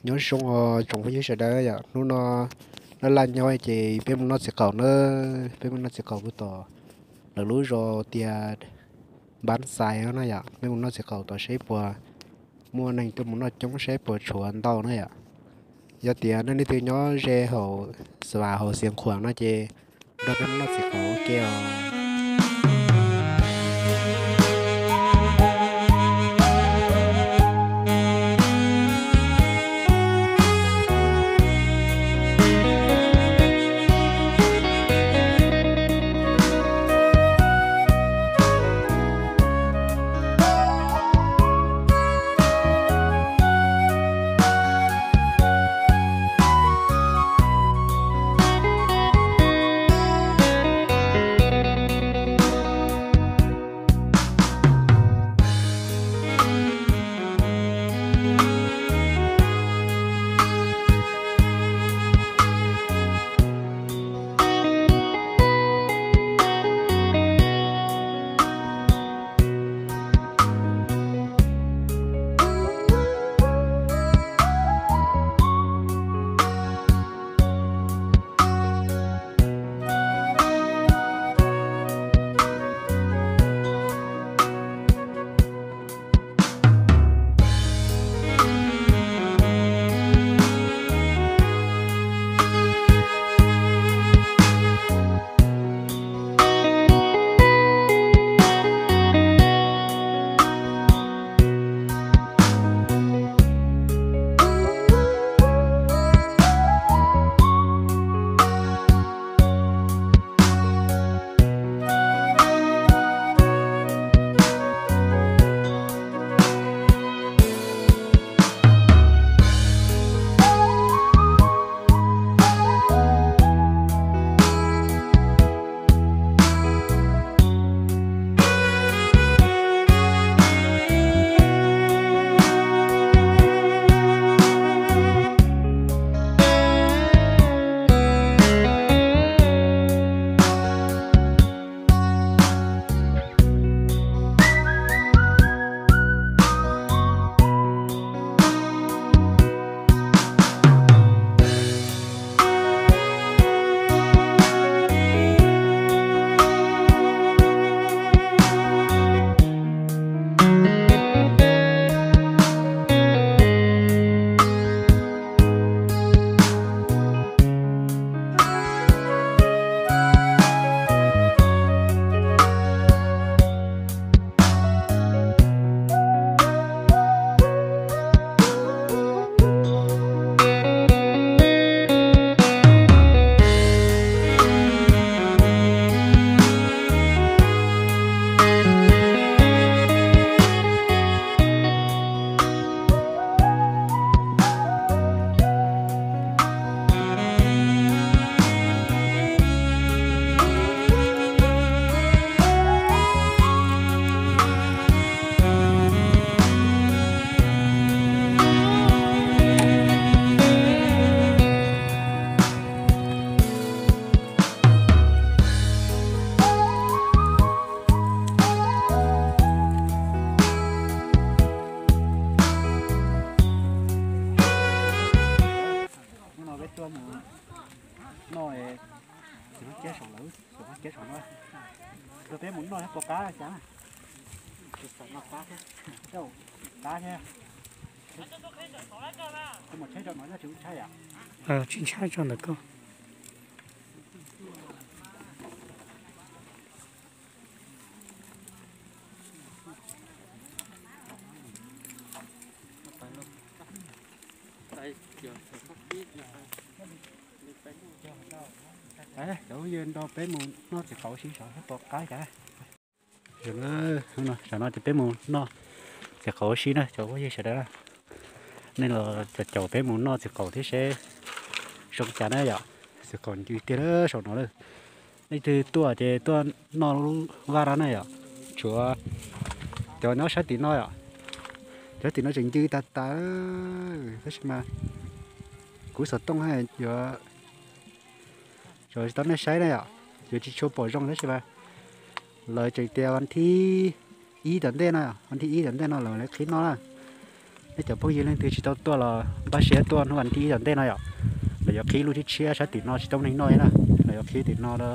Nyob zoo os tsoom phooj ywg sawv daws yom, hnub no laj laj nyob ces peb mus noj txiv qaum na, peb mus noj txiv qaum puag tom lawv lub zos tias Npab Xais no yom, peb mus noj txiv qaum tom seb puas muaj neeg tuaj mus noj coob seb puas tshuav ntau na yom. Yog tias nej leej twg nyob ze hauv Xas Vas hauv Xiav Khuam no ces nrog peb mus noj txiv qaum ua ke os. Hnub no peb tuaj mus noj txiv hmab kiab saum lawv, txiv hmab kiab saum no. Tuaj peb mus noj thiab puas qab cas? Tsis xav noj qab thiab, qab thiab. Kuv mus tsheb rau no nyob tsis ntshai yom? Tsis ntshai tso ntawm koj. Cov phooj ywg nrog peb mus noj txiv qaub si saum thiab puas qab cas. Zaum no ces peb mus noj txiv qaub si na cov phooj ywg sawv daws. Nej los caum caum peb mus noj txiv qaub thiab seb zoo cas na yom. Txiv qaub ncw tiag lawm saum no lawm. Leej twg tuaj ces tuaj noj lub vaj no na yom. Tshuav cov nyob sab tim no yom. Cov tim no tseem ncw tas tas, tab sis mas kuv xov tooj yuav tsis tau nej saib na yom, yuav tsis tshua pom zoo tab sis mas lawv tseem tias vas thib ib tom ntej no, vas thib ib tom ntej no lawv qhib noj na. Cov phooj ywg leej twg tsis tau tuaj los npaj siab tuaj hnub vas thib ib tom ntej no yom. Lawv yuav qhib lub tshiab tshiab sab tim no tsis tau neeg noj li na. Lawv yuav qhib tim no rau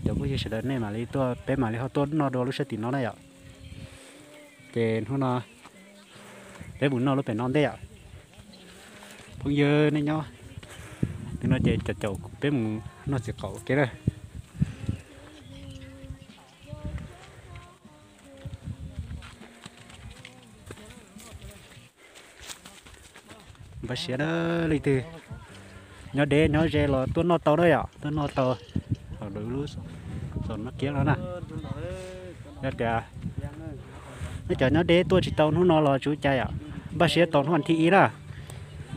cov phooj ywg sawv daws nej mam li tuaj, peb mam li ho tuaj noj dua lub sab tim no na yom. Ces hnub no peb mus noj lub pem no ntej yom. Phooj ywg nej nyob twg no ces caum caum peb mus noj txiv qaub ua ke na. Npaj siab na, leej twg nyob deb nyob ze los tuaj noj tau na yom, tuaj noj tau. Lub xom no kiab no na, yog tias nej cov nyob deb tuaj tsis tau hnub no los tsis ua cas yom, npaj siab tau hnub vas thib ib na.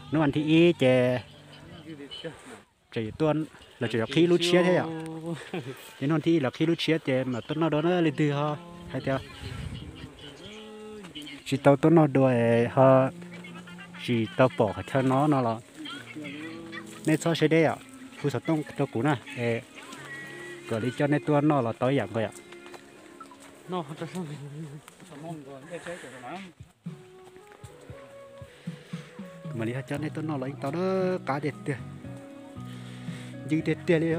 Hnub vas thib ib ces tseem tuaj, lawv tseem yuav qhib lub tshiab thiab yom. Ces hnub vas thib ib lawv qhib lub tshiab ces mam tuaj noj dua na, leej twg ho hais tias tsis tau tuaj noj dua es ho tsis tau pom qhov chaw no no los nej txhob siab deb yom, hu xov tooj rau kuv na es kuv li coj nej tuaj noj los tau ib yam nkaus yom. Kuv mam li ho coj nej tuaj noj los yeej tau na, qab tiag tiag, ncw tiag tiag li.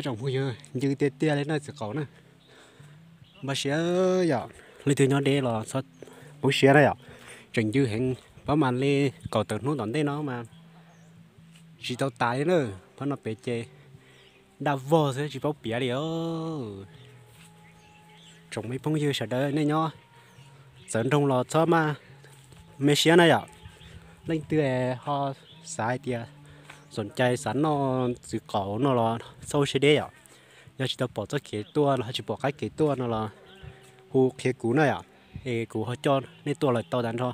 Tsoom phooj ywg, ncw tiag tiag li na txiv qaub na. Npaj siab yom, leej twg nyob deb los txhob poob siab na yom. Tseem ncw heev, pab mam li kaum tawm hnub tom ntej no mas tsis tau tas li na. Pab no pem ces daj vog xwb tsis paub piav li os. Tsoom me phooj ywg sawv daws nej nyob txawv nroog los txhob maj me siab na yom. Leej twg ho xav hais tias xoom cai xav noj txiv qaub no los txhob siab deb yom. Yog tsis tau pom txoj kev tuaj los tsis pom qab kev tuaj no los hu qhia kuv na yom, es kuv ho coj nej tuaj lawm tau tag nrho.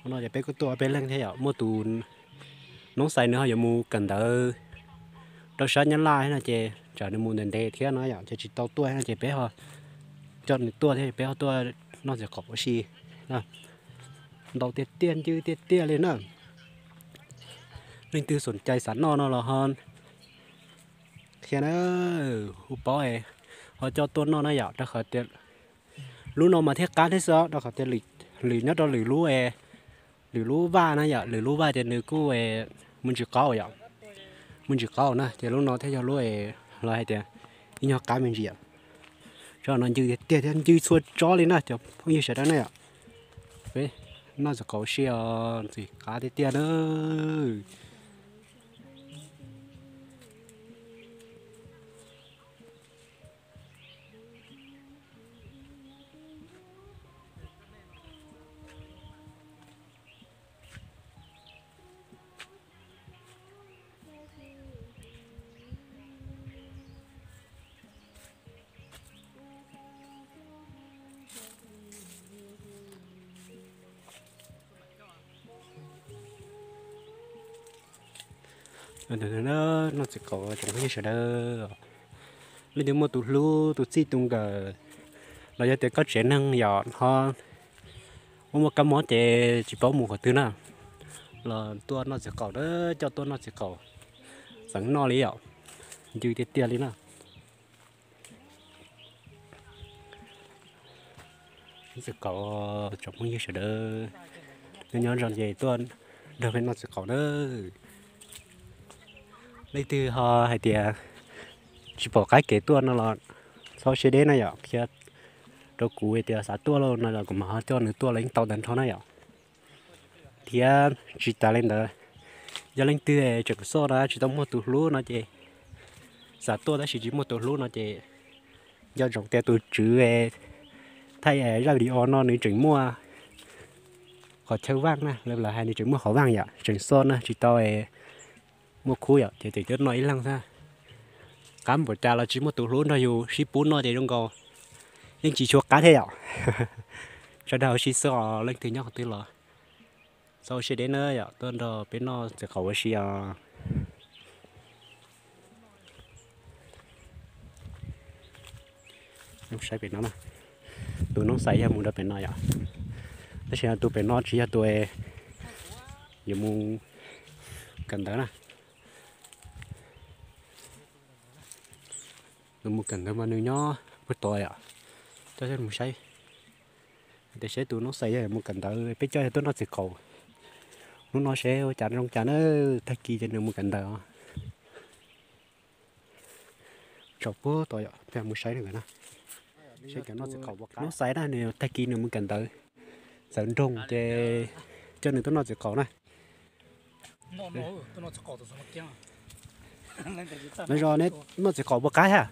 Hnub no ces peb kuj tuaj peb leeg thiab yom, muaj tus noob xais nws ho yuav mus kawm ntawv rau sab Nyab Laj no ces tsam nws mus ntev ntev thiab no yom, ces tsis tau tuaj no ces peb ho coj nws tuaj thiab peb ho tuaj noj txiv qaub ua si. Ntau tiag tiag ncw tiag tiag li na. Leej twg xoom cai xav noj no los ho qhia na, hu paub ho coj tuaj noj na yom, rau qhov tias lub no mas thiaj qab thiab xwb os, rau qhov tias lwm nyob rau lwm lub, lwm lub vaj na yom, lwm lub vaj ces nws kuj mus ntsis qaub yom, mus ntsis qaub na, ces lub no thiaj yog lub los hais tias ib nyuag qab me ntsis yom. Tsob no ncw tiag tiag thiab ncw txhua tsob li na cov phooj ywg sawv daws na yom. Peb noj txiv qaub ua si os, ntxim qab tiag tiag na. Noj txiv qaub tsoom phooj ywg sawv daws, leej twg muaj tus hlub tus txij tus nkawm los yog tias koj tsev neeg yom ho muaj muaj kab mob ces tsis paub mus qhov twg na, los tuaj noj txiv qaub na, coj tuaj noj txiv qaub, xeev noj li yom, ncw tiag tiag li na. Txiv qaub, tsoom phooj ywg sawv daws, nyob nyob zos ces tuaj nrog peb noj txiv qaub na. Leej twg ho hais tias tsis pom qab kev tuaj no los txhob siab deb na yom, qhia rau kuv hais tias xav tuaj lauj no los kuv mam ho coj nws tuaj los yeej tau tag nrho na yom. Thiab tsis tas li ntawd, yog leej twg tseem soj na tsis tau muaj tus hlub no ces, xav tuaj tab sis tsis muaj tus hlub no ces, nco ntsoov tias tus tswv thaij zaj video no nws tseem muaj qhov chaw vaj na, lawv hais nws tseem muaj qhov vaj yom, tseem soj na tsis tau muaj khub yom, ces tseem tuaj noj ib leeg xwb. Qab npaum cas los tsis muaj tus hlub nrog yus sib pub noj ces zoo nkaus yeej tsis tshua qab thiab yom. Sawv daws ua si xwb os, leej twg nyob qhov twg los txhob ua siab deb na yom, tuaj nrog peb noj txiv qaub ua si os. Saib pem no, tus noob xais yog mus rau pem no yom, tab sis tus pem no tsis yog tus yuav mus kawm ntawv na. Tus mus kawm ntawv mas nws nyob puag tod yom. Coj mus saib, tias seb tus noob xais yog mus kawm ntawv, peb coj yog tuaj noj txiv qaum. Hnub no seb ua cas zoo cas na, tag kis ces nws mus kawm ntawv os. Tsaus puag tod yom, peb mus saib nws na. Seb cov noj txiv qaum puas qab. Noob xais na, nws tag kis nws mus kawm ntawv, txawv nroog ces coj nws tuaj noj txiv qaum na. Nov zos neb noj txiv qaum puas qab thiab?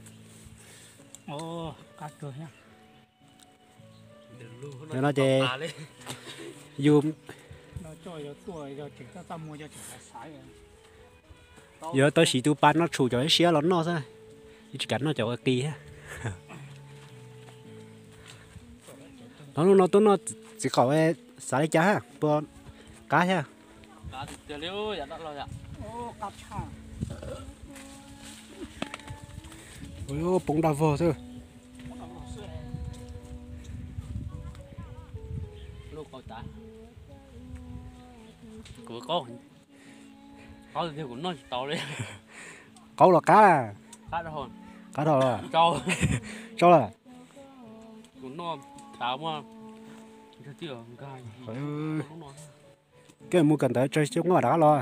Yog no ces yus yuav tau siv tus pas no tshum cov siab los noj xwb, tsis kam noj cov ua qis thiab. Hnub no tuaj noj txiv qaum, xav li cas, puas qab thiab? Poob daj vog xwb. Qaub los qab, qab dhau, tsau lawm. Koj mus kawm ntawv tsawg xyoo rov qab los?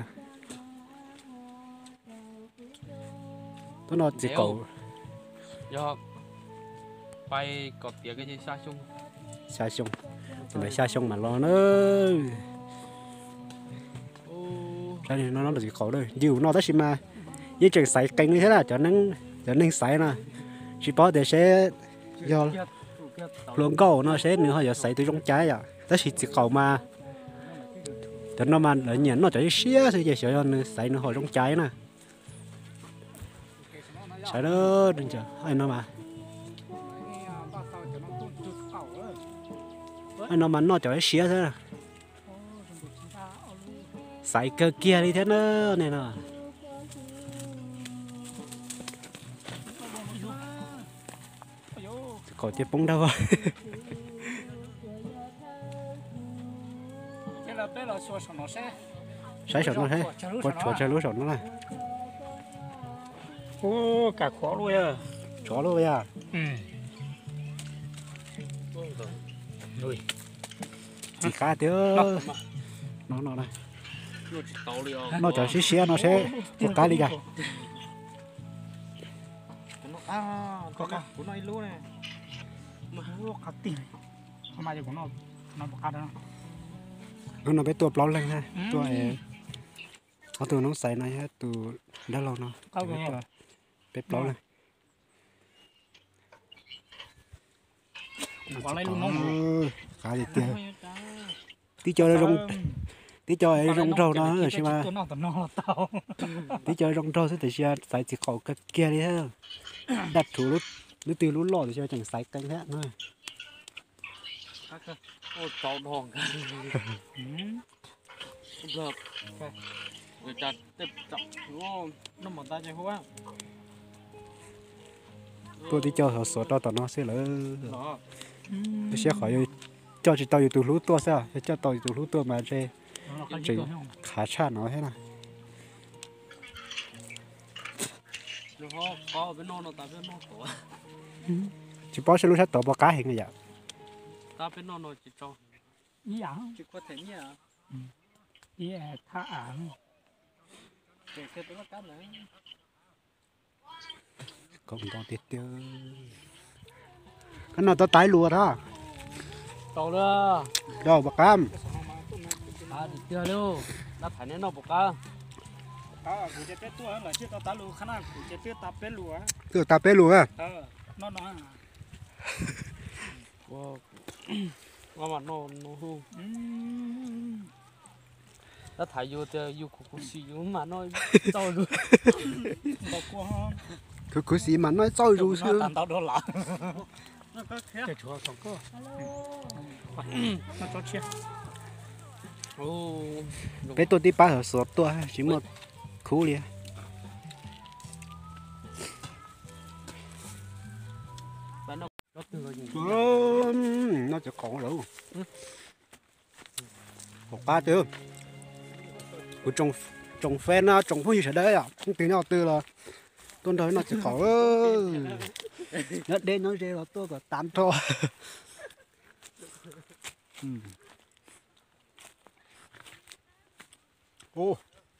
Tuaj noj txiv qaum xya xyoo, ntawm xya xyoo mam los na. Noj txiv qaum yus no tab sis mas yeej tseem xaiv qees li thiab na, cov neeg xaiv na, tsis paub tias seb yog hluas nkauj no seb nws ho yuav xaiv tus zoo cai yom, tab sis txiv qaum mas cov no mas lawv nyiam noj cov siab xwb ces xyov yog nws xaiv nws ho zoo cai na. Saib, no mas, no mas noj cov siab xwb. Xaiv kawg kiag li thiab na, nej no. Qaum ces poob daj vog. Saib saum no, puas tshuav tsawg lub saum no na. Ub, kam khuav lub, tshuav lub yog. Txiv qab tiag. No no, noj cov siab siab no seb puas qab li cas. Hnub no peb tuaj plaub leeg, tuaj ob tug noob xaiv no thiab tus dab laug no, peb plaub leeg. Qab tiag tiag. Tib co, tib co zoo nraug no tab sis mas, tib co zoo nraug xwb tiam sis xaiv txiv qaum kawg kiag li thiab. Daj rhuv lub twg lub loj tiam sis tseem xaiv qees thiab no. Tuaj tib co xov xuav rau tom no xwb lawm. Siab qhov yus coj tsis tau yus tus hlub tuaj xwb, yog coj tau yus tus hlub tuaj mas ntshe tseem khav tshaj no thiab na. Tsis paub seb lub sab tod puas qab heev yom. Koob nto tiag tiag. Koj noj tau tas ib lus na? Tau lawm. Puas qab? Twb tas peb lus na. Dab tham yus tias yus khuv khuv xim yus mam noj txauj zus. Khuv khuv xim mas noj txauj zus xwb. Peb tuaj tib pab xov xuav tuaj tsis muaj khub li. Noj cov qaum lawm. Hauv qab twg, kuv tsoom feb no, tsoom phooj ywg sawv daws yom, leej twg nyob twg los Tuaj nrog noj txiv qaum. Nyob deb nyob ze los tuaj kom tas nrho.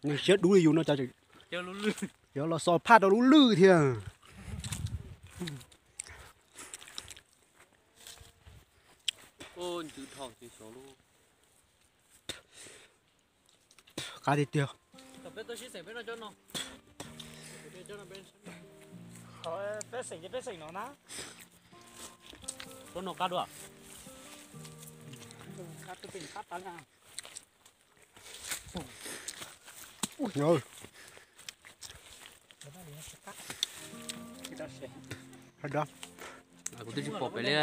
Neeg siab dub li yus no, cov los xo phaj rau lub lwj thiab. Qab tiag tiag. Kuv twb tsis pom pem li.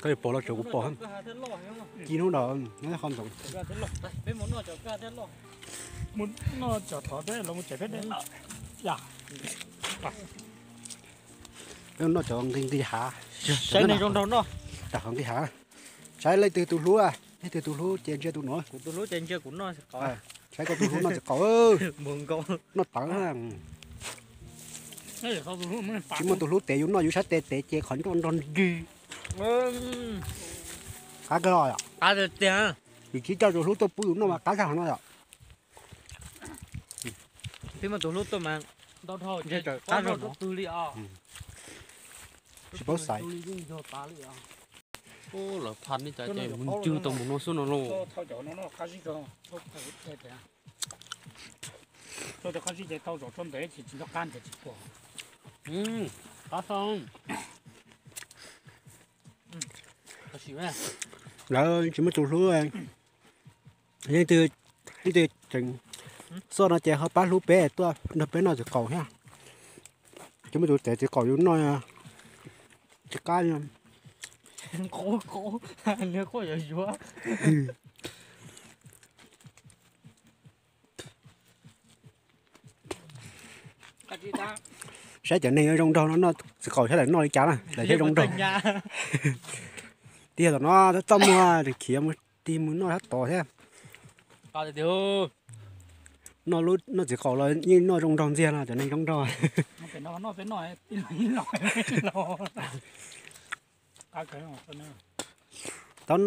Koj yuav pom los tsuav kuv pom. Ci hnub no qhov ntxoov. Peb noj cov nqi nqi hav. Saib neeg zoo nraug noj. Tam qhov nqi hav. Saib leej twg tus hlub, leej twg tus hlub ces ntsia tus no. Kuv tus hlub ces ntsia kuv noj. Saib koj tus hlub noj txiv qaum. Noj tawv. Tsis muaj tus hlub tev yus noj, yus sab tes tev ces qhov ncauj nrog nrig. Qab kawg os. Yus tsis coj tus hlub tuaj pub yus noj mas qab zaj no yom. Tsis muaj tus hlub tuaj mas ntau dhau ces qab zog twg li os. Tsis paub xaiv. Lawv pha nej cov ces mus ncwg tau mus no xwb no lauj. Lawv tsis muaj tus hlub. Leej twg, leej twg tseem xoj no ces ho pab hlub peb tuaj nrog peb noj txiv qaum thiab. Tsis muaj tus tev txiv qaum yus noj tsis qab. Qub qub, nws quaj yuav yuav. Saib cov neeg zoo nraug no noj txiv qaum saib lawv noj li cas na, lawv thiaj zoo nraug. Tiag tom no txaj muag khiav mus tig mus noj sab tod thiab. Noj txiv qaum los yeej noj zoo nraug ntxiag no cov neeg zoo nraug. Tau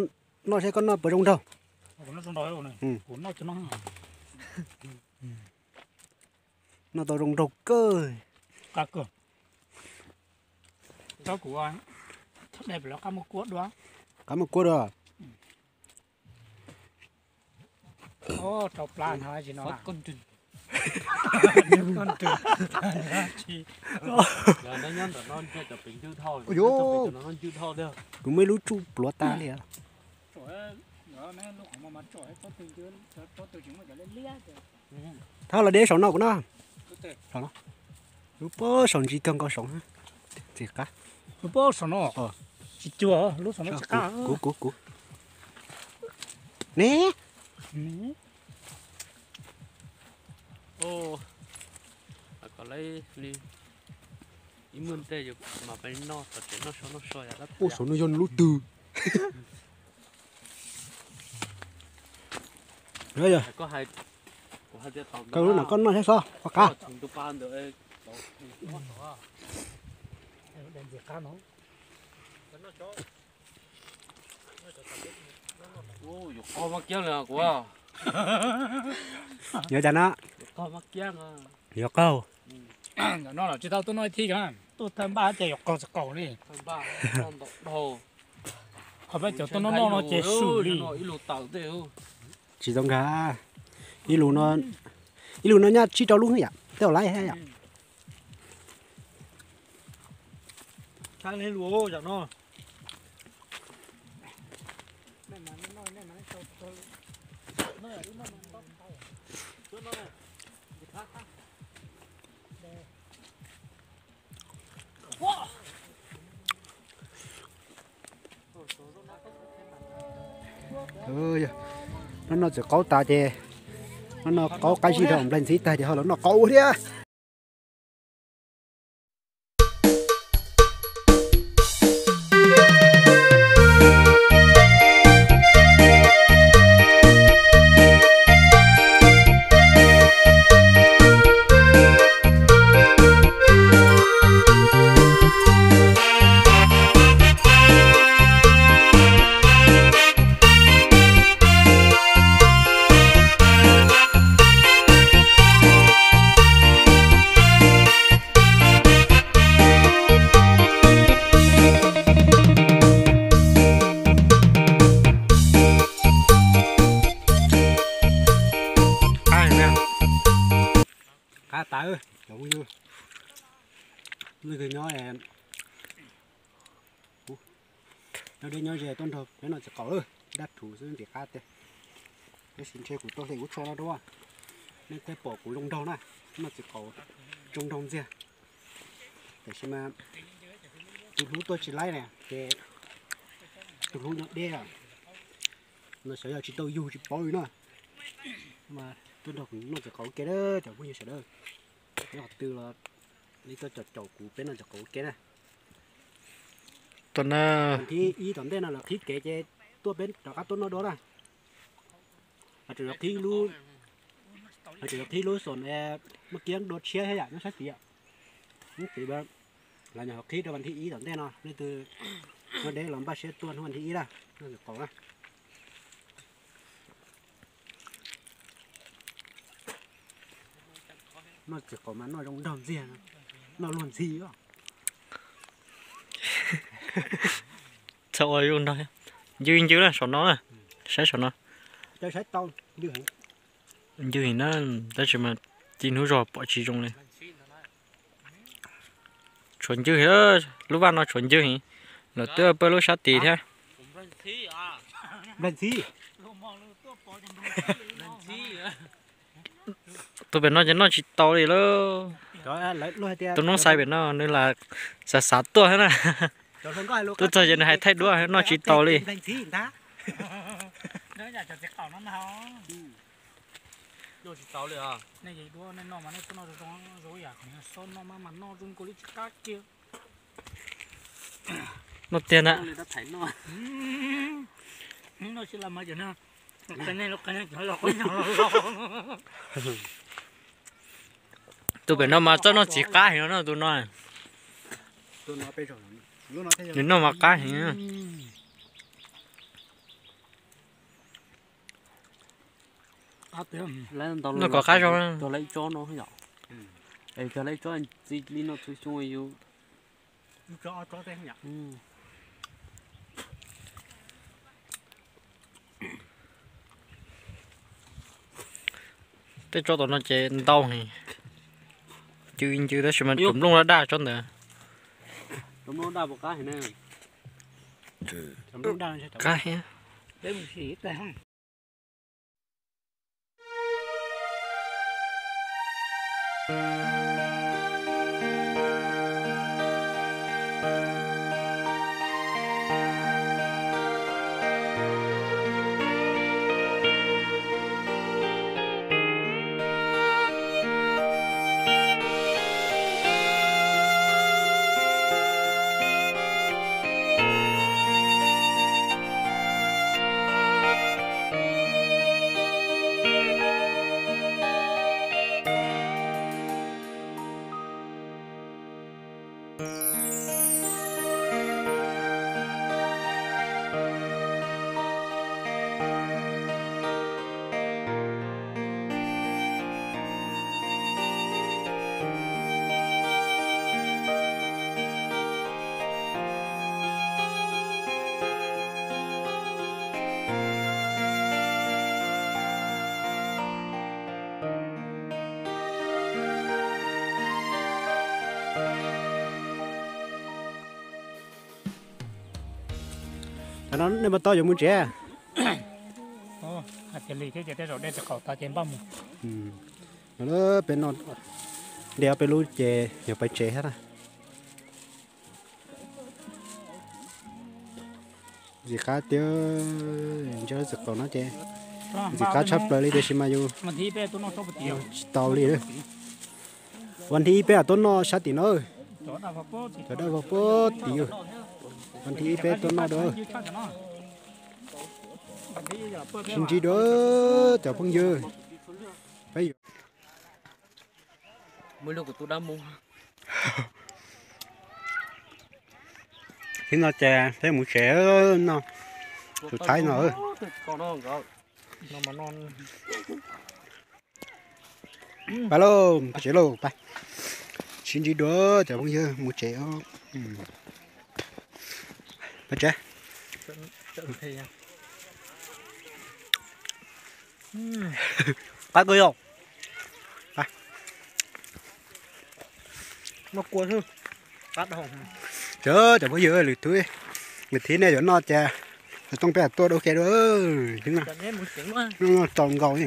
noj seb koj noj puas zoo nraug. Noj tau zoo nraug kawg. Qab muaj kuab dua. Kuv muaj ib lub tsuj pluav tas li. Thab los de saum no kuv noj. Lub pob saum ntsis kawg nkaus saum. Txiv qab. Lub pob saum no. Tsis cuag lub saum no tsis qab. Kuv kuv kuv. Ne. Ib muaj ntej mas peb noj tsev noj so noj so. Ua saum no yog lub twg? Koj lub no koj noj thiab xwb, qab. Yuav cas na? Yuav qaug. No los tsis tau tuaj noj ib thib, tuaj thawj npaj ces yuav qaug txog qaug li. Qhov peb cov tuaj noj noj no ces swm li. Tsis zoo nkag. Ib lus no nyaj tsib rau lub yam tej laib yom. No noj txiv qaub tas ces, no noj qaub qab zib rau nplaig ntxhib tag ces ho los noj qaub ua thiab. Qab tas cov phooj ywg, leej twg nyob, nyob deb nyob ze tuaj nrog peb noj txiv qaus, dab rhuv xwb ntim qab tiag. Tab sis ntshe kuv tuaj hle kuv tsho no dua, nej thiaj pom kuv zoo nraug na. Noj txiv qaus zoo nraug ntxiag. Tiam sis mas tus hlub tuaj tsis laib na ces tus hlub nyob deb, no xyov yog tsis tau yug tsis paub li na. Mas tuaj nrog kuv noj txiv qaus ua ke na cov phooj ywg sawv daws. Nyob qhov twg los nej tuaj caum caum kuv peb noj txiv qaus ua ke na. Thib ib tom ntej no lawv qhib kev ces tuaj peb rov qab tuaj noj dua na. Hais tseem yuav qhib lub, hais tseem yuav qhib lub xoom Muaj Kiab dua tshiab thiab yam nyob sab tid. Lub tid lawv nyuam qhuav qhib rau vas thib ib tom ntej no, leej twg nyob deb los npaj siab tuaj hnub vas thib ib na, noj txiv qaus na. Noj txiv qaus mas noj zoo nraug ntxiag, noj luag ntxhi. Txhob ua zoo nraug, ncw ncw na saum no, saib saum no. Ncw heev na, tab sis mas ci hnub zog pom tsis zoo li. Tshuav ncw heev, lub vaj no tshuav ncw heev, lawv twb pawg lub sab tid thiab. Tus pem no ces noj tsis tau li lauj. Tus noob xais pem no nws lam xav xav tuaj thiab na. Tuaj txog ces nws hais thaij duab noj tsis tau li. Noj tiag na. Tus pem no mas txawj noj txiv qab heev no tus no. Nws noj mas qab heev. Noj kom qab zoo. Tej tsob tom no ces ntau heev, ncw ncw tab sis mas cov nplooj daj daj tsob ntawd. Qab thiab. Thaum no nej npaj tau yuav mus tsev? Hais tias lig thiab ces tej zaum de txiv qaub tas ces npaj mus. Peb no de ob peb lub ces yuav pais tsev thiab na. Ntxim qab tiag, ntshe lub txiv qaub no ces ntxim qab tshaj plaws li tiam sis mas yus tsis tau li. Vas thib ib peb tuaj noj sab tim no, cov daj vog pab tim, vas thib ib peb tuaj noj dua. Sib ntsib dua cov phooj ywg, peb yuav Thib no ces peb mus tsev no, tus thaib no. Pab lauj, pab tsev lauj, pab. Sib ntsib dua cov phooj ywg mus tsev. Pab tsev. Qab kawg yog. Noj kua xwb. Qab dhau. Cov, cov phooj ywg, lwm thib, lwm thib nej yuav noj ces xov tooj peb tuaj dua ke dua. Noj tau nkaus.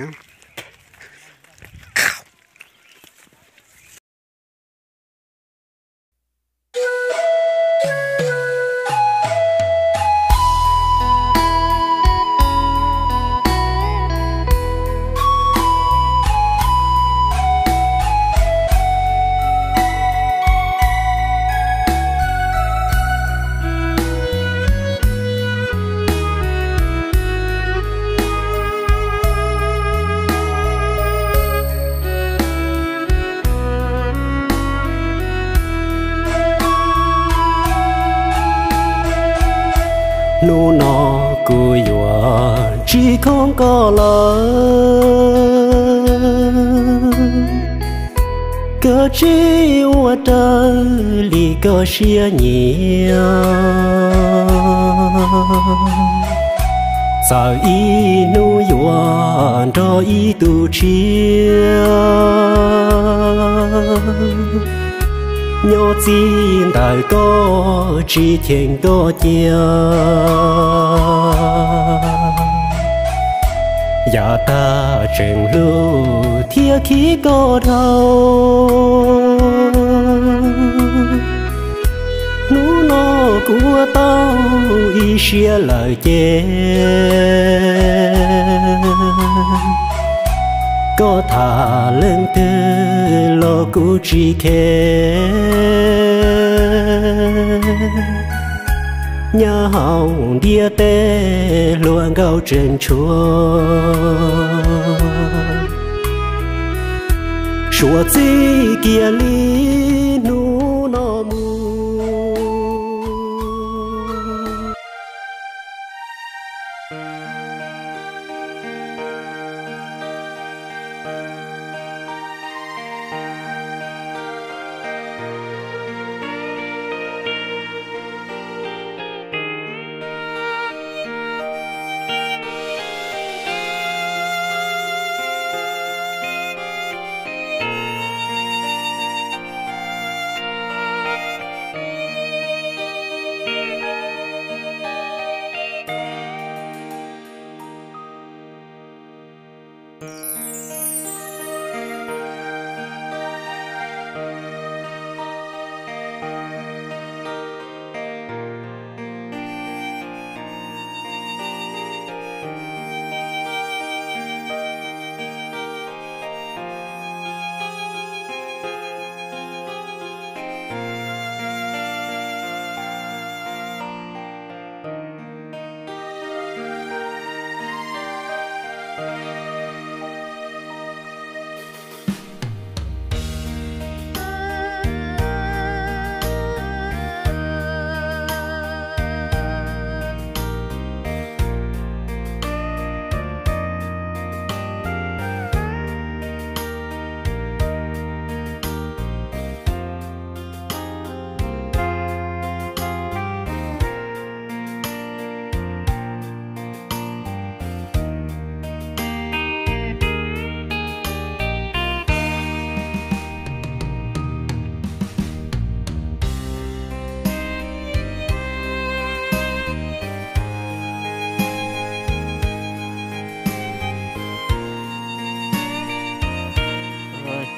Hnub no kuv yuav tsis khoob koj lawm, koj tsis ua raws li koj siab nyiam. Txawm ib hnub yuav nrog ib tug tshiab, nyob txij ntawm koj tsis cheem koj cia. Yav tag tseem hlub thiab khib koj dhau, hnub no kuv ua tau ib siab lawm ces, koj tham leej twg los kuv tsis khe. Nyob hauv ntiaj teb hluas nkauj tseem tshuav, suav txij kiag li hnub no mus.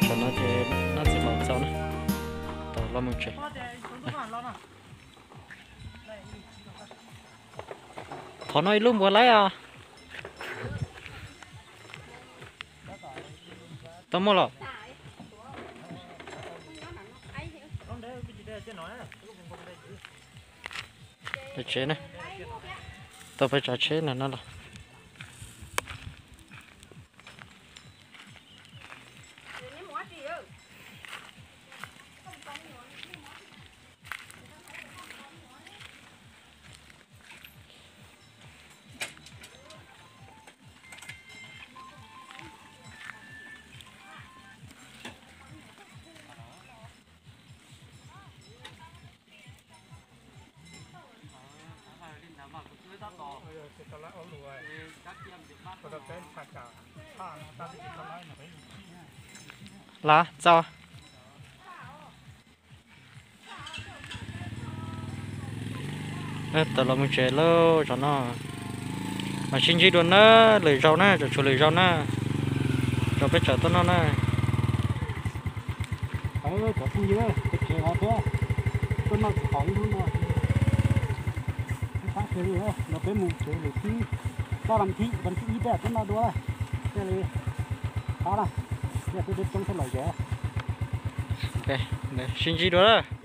Tsam no ces noj txiv mos txaus na, tau los mus tsev. Qhov no ib lub npua laib os. Tau muaj los? Tsev na, tau peb tsav tsheb na no los. Los txaus. Tau los mus tsev lauj, tsoom no. Mas sib ntsib dua na, lwm zaus na, tseem tshuav lwm zaus na, zaus peb tseem tuaj noj na. Cov phooj ywg, peb tsev no peb tuaj noj tsis haum ib hnub no. Peb sab kiag li no, peb mus tsev lwm thib, toj vas thib, vas thib ib peb tuaj noj dua, thiaj li qab na, thiaj peb peb coob thiaj los zem. Sib ntsib dua.